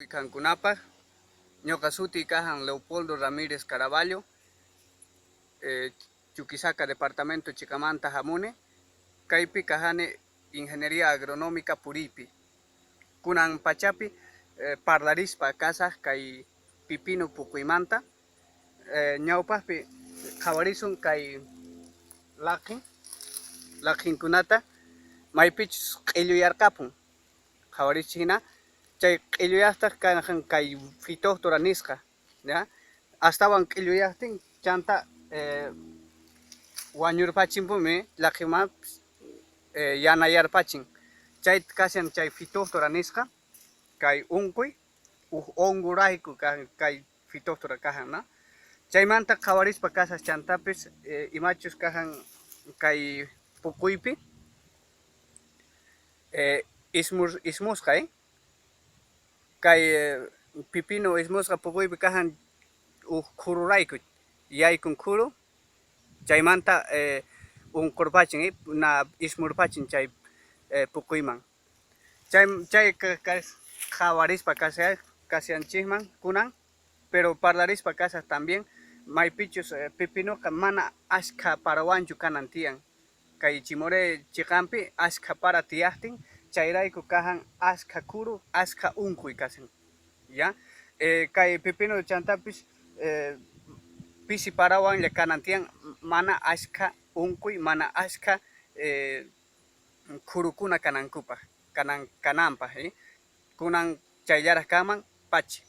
Tukuy qankunapaj. Ñuqa sutiy kajan Leopoldo Ramírez Caraballo, Chuquisaca departamento chiqamanta hamuni, kaypi kajani Ingeniería Agronómica puriypi. Kunan pachapi parlarispa kasaj kay pipino puquymanta. Ñawpajpi qhawarisun kay laqhin, laqhinkunata maypichus q'illuyarqapun. Qhawarichis hina chay q'illuyajtaj kanjan kay Phytophthora nisqa, ya astawan q'illuyajtin chanta wañurpachinpumi laqhimanpis yanayarpachin. Chayta kashan chay Phytophthora nisqa kay unquy, uj hongorayku kay Phytophthora kajan, no? Chaymanta qhawarispa kasaj chantapis imachus kajan kay puquypi ismusqa, kay pipino ismusqa puquypi kajan uj khururayku, yaykun khuru, chaymanta unqurpachin, na ismurpachin chay puquyman. Chay chay qhawarispa kashanchikman kunan, pero parlarispa kasaj también maypichus pipinoqa mana ashkha parawanchu kanan tiyan. Kay Chimoré chiqanpi ashkha para tiyajtin, chayrayku kajan ashkha khuru, ashkha unquy kashan. Ya kay pipino chantapis pisi parawanlla kanan tiyan, mana ashkha unquy, mana ashkha khurukuna kanankupaj, kanan kananpaj. Kunan chayllaraj kanman pachi.